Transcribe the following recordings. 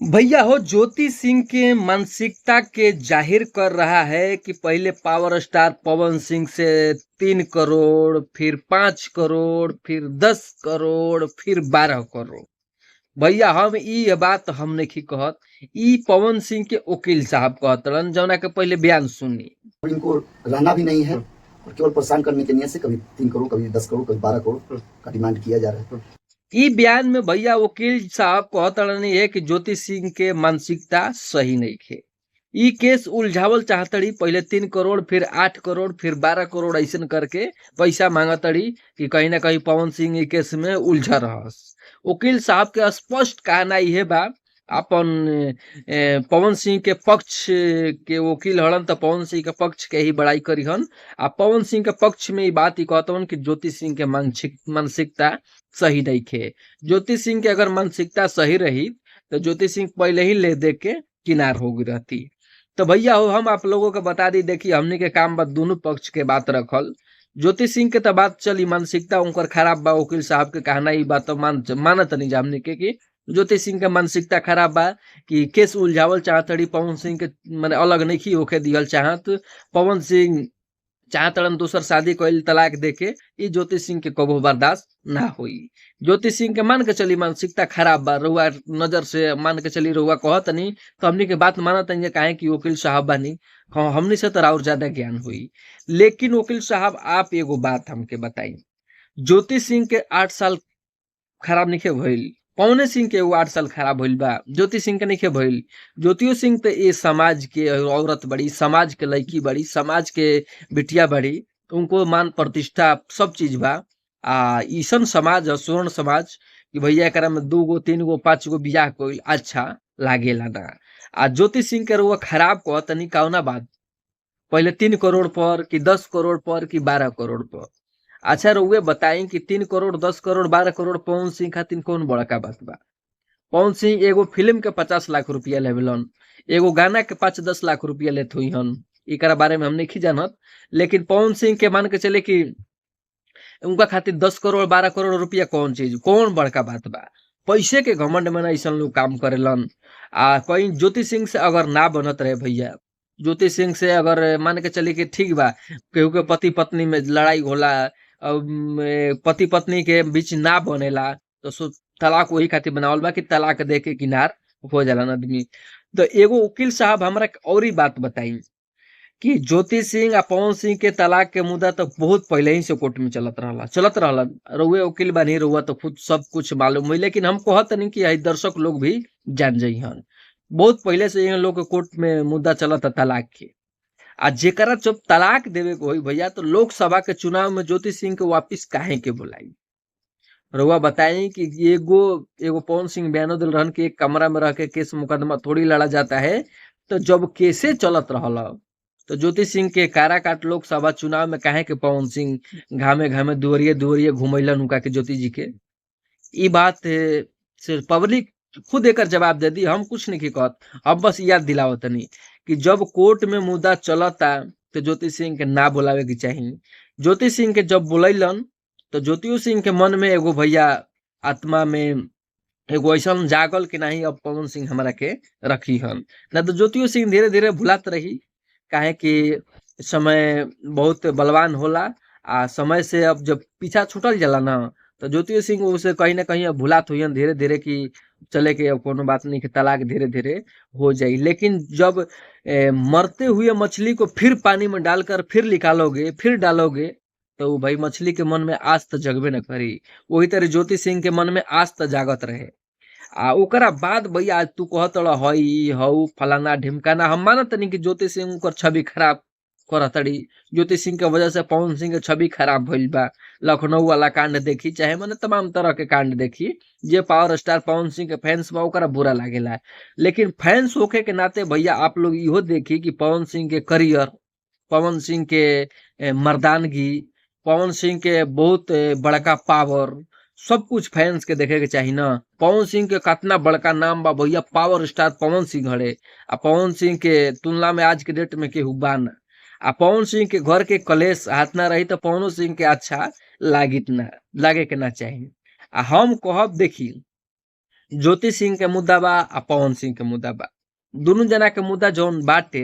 भैया हो, ज्योति सिंह के मानसिकता के जाहिर कर रहा है कि पहले पावर स्टार पवन सिंह से 3 करोड़, फिर 5 करोड़, फिर 10 करोड़, फिर 12 करोड़। भैया, हम ई बात हम नहीं कहत, ई पवन सिंह के वकील साहब कहत रहन, जौना के पहले बयान सुनी। इनको रहना भी नहीं है और केवल परेशान करने के नियत से कभी 3 करोड़, कभी 10 करोड़, कभी 12 करोड़ का डिमांड किया जा रहा है। ई बयान में भैया वकील साहब कहत रहनी है कि ज्योति सिंह के मानसिकता सही नहीं खे, ई केस उलझावल चाहतड़ी। पहले 3 करोड़, फिर 8 करोड़, फिर 12 करोड़, ऐसन करके पैसा मांगतड़ी कि कहीं ना कहीं पवन सिंह ई केस में उलझा रहस। वकील साहब के स्पष्ट कहना इहे बा। अपन पवन सिंह के पक्ष के वकील हड़न त पवन सिंह के पक्ष के ही बड़ाई करीहन। आ पवन सिंह के पक्ष में ई बात ही कहतवन कि ज्योति सिंह के मानसिक मानसिकता सही नहीं खे। ज्योति सिंह के अगर मानसिकता सही रही तो ज्योति सिंह पहले ही ले दे के किनार हो गई रहती। तो भैया हो, हम आप लोगों को बता दी, देखिए, हमनी के काम बा दोनों पक्ष के बात रखल। ज्योति सिंह के तो बात चली, मानसिकता उनकर खराब बा, वकील साहब के कहना ई बात तो मान मानत नहीं जा हमनी के कि ज्योति सिंह के मानसिकता खराब बा कि केस उलझावल चाहतड़ी, पवन सिंह के माने अलग नहीं होके दिहल चाहत। पवन सिंह चाहतड़न दोसर शादी कइल तलाक देके, ई ज्योति सिंह के कबो बर्दाश्त ना होई। ज्योति सिंह के मान के चली मानसिकता खराब बा, रउआ नजर से मान के चली, रउआ कहतनी तो हमनी के बात मानतनी, काहे कि वकील साहब बानी। हाँ, हमनी से तो और ज्यादा ज्ञान हुई। लेकिन वकील साहब, आप एगो बात हमके बताई, ज्योति सिंह के 8 साल खराब नइखे भइल? पवने सिंह के एगो 8 साल खराब भइल बा, ज्योति सिंह के नइखे भइल? ज्योतियो सिंह तो ये समाज के औरत बड़ी, समाज के लड़की बड़ी, समाज के बिटिया बड़ी, उनको मान प्रतिष्ठा सब चीज बा। आ ईसन समाज है, स्वर्ण समाज, कि भैया एकरा में दू गो, तीन गो, पाँच गो बियाह कइल अच्छा लागेला ना। आ ज्योति सिंह के रउआ खराब कहतनी कौना बात? पहले 3 करोड़ पर कि 10 करोड़ पर कि 12 करोड़ पर? अच्छा, रउए बताई कि 3 करोड़, 10 करोड़, 12 करोड़ पवन सिंह खातिर कौन बड़का बात बा? पवन सिंह एगो फिल्म के 50 लाख रुपया लेवेलन, एगो गाना के 5-10 लाख रुपया लेत हुई हन, एकरा बारे में हम नहीं जानत। लेकिन पवन सिंह के मान के चले कि उनका खातिर 10 करोड़, 12 करोड़ रुपया कौन चीज, कौन बड़का बात बा? पैसे के घमंड में ना ऐसन लोग काम करेलन। आ कहीं ज्योति सिंह से अगर ना बनत रहे भैया, ज्योति सिंह से अगर मान के चली कि ठीक बा, केहू के पति पत्नी में लड़ाई होला, पति पत्नी के बीच ना बनेला तो सो तलाक वही खातिर बनावल बा कि तलाक दे के किनार हो जाला आदमी। तो एगो वकील साहब हमरा और ही बात बताई कि ज्योति सिंह आ पवन सिंह के तलाक के मुद्दा तो बहुत पहले ही से कोर्ट में चलत रहला, चलत रहला। रउए वकील बानी, रउआ तो खुद सब कुछ मालूम हुई, लेकिन हम कहत नहीं कि दर्शक लोग भी जान जइहन। बहुत पहले से इन लोग के कोर्ट में मुद्दा चलत तलाक के। आ जेकरा जब तलाक देवे के होई भैया, तो लोकसभा के चुनाव में ज्योति सिंह के वापिस काहे के बुलाई? रउआ बताई कि एगो एगो पवन सिंह बयानो दिल रहन कि एक कमरा में रह के केस मुकदमा थोड़ी लड़ा जाता है। तो जब केसे चलत रहल तो ज्योति सिंह के काराकाट लोकसभा चुनाव में काहे के पवन सिंह घामे घामे, दुवरिये दुवरिये घुमैलन उनका के, ज्योति जी के? ई बात से पब्लिक खुद एकर जवाब दे दी, हम कुछ नहीं कहत। हम बस याद दिलावतनी कि जब कोर्ट में मुद्दा चलता तो ज्योति सिंह के ना बुलावे के चाही। ज्योति सिंह के जब बुलैलन तो ज्योतियो सिंह के मन में एगो भैया आत्मा में एगो ऐसा जागल कि नहीं, अब पवन सिंह हमरा के रखी हन ना। तो ज्योतियो सिंह धीरे धीरे भुलात रही, काहे कि समय बहुत बलवान होला। आ समय से अब जब पीछा छूटल जाला ना, तो ज्योति सिंह उसे कहीं ना कहीं अब भुलात हुई धीरे धीरे कि चले के अब कोनो बात नहीं कि तलाक धीरे धीरे हो जाई। लेकिन जब मरते हुए मछली को फिर पानी में डालकर फिर निकालोगे, फिर डालोगे, तो भाई मछली के मन में आस तो जगबे न करी। वही तरह ज्योति सिंह के मन में आस तो जागत रहे। आ ओकरा बाद भैया आज तू कहत हई हऊ फलाना ढिमकाना, हम मानत नहीं कि ज्योति सिंह उनकर छवि खराब करतड़ी, ज्योति सिंह के वजह से पवन सिंह के छवि खराब भइल बा। लखनऊ वाला कांड देखी, चाहे माने तमाम तरह के कांड देखी, जे पावर स्टार पवन सिंह के फैंस बा ओकरा बुरा लागेला। लेकिन फैंस होखे के नाते भैया आप लोग इहो देखी कि पवन सिंह के करियर, पवन सिंह के मर्दानगी, पवन सिंह के बहुत बड़का पावर, सब कुछ फैंस के देखे के चाही ना। पवन सिंह के कितना बड़का नाम बा भैया, पावर स्टार पवन सिंह हड़े। आ पवन सिंह के तुलना में आज के डेट में केहू बा ना। आ पवन सिंह के घर के कलेश हाथ ना रही तो पवनो सिंह के अच्छा लागित ना, लागे के ना चाही। आ हम कहब, देखी, ज्योति सिंह के मुद्दा बा आ पवन सिंह के मुद्दा बा। दुनू जना के मुद्दा जौन बाटे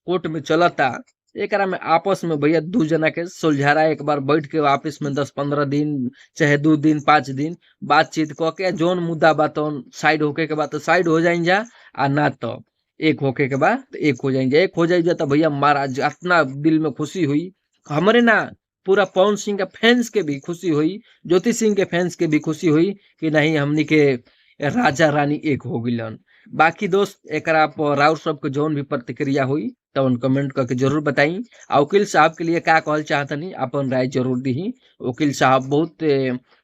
कोर्ट में चलता, एकरा में आपस में भैया दू जना के सुलझारा एक बार बैठ के आपस में 10-15 दिन चाहे 2 दिन 5 दिन बातचीत क के जौन मुद्दा बा तौन साइड होके के बा तो साइड हो जाइन जा, आ ना तो एक होके के बा तो एक हो जाइन जा। एक हो जाइन जा तो भैया महाराज इतना दिल में खुशी हुई हमरे ना, पूरा पवन सिंह के फैंस के भी खुशी हुई, ज्योति सिंह के फैंस के भी खुशी हुई कि नहीं हमनी के राजा रानी एक हो गइलन। बाकी दोस्त एकरा पर राउर सबके जौन भी प्रतिक्रिया हुई तौन कमेंट करके जरूर बताई। आ वकील साहब के लिए का कहल चाहतनी अपन राय जरूर दीही। वकील साहब बहुत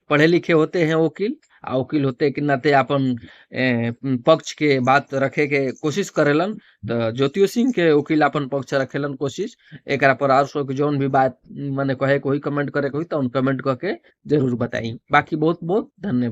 पढ़े लिखे होते हैं वकील, आ वकील होते के नाते अपन पक्ष के बात रखे के कोशिश करेलन। तो ज्योतियो सिंह के वकील अपन पक्ष रखेलन कोशिश। एकरा पर और सब जौन भी बात मने कहे के होई, कमेंट करे के होई तौन कमेंट करके जरूर बताई। बाकी बहुत बहुत धन्यवाद।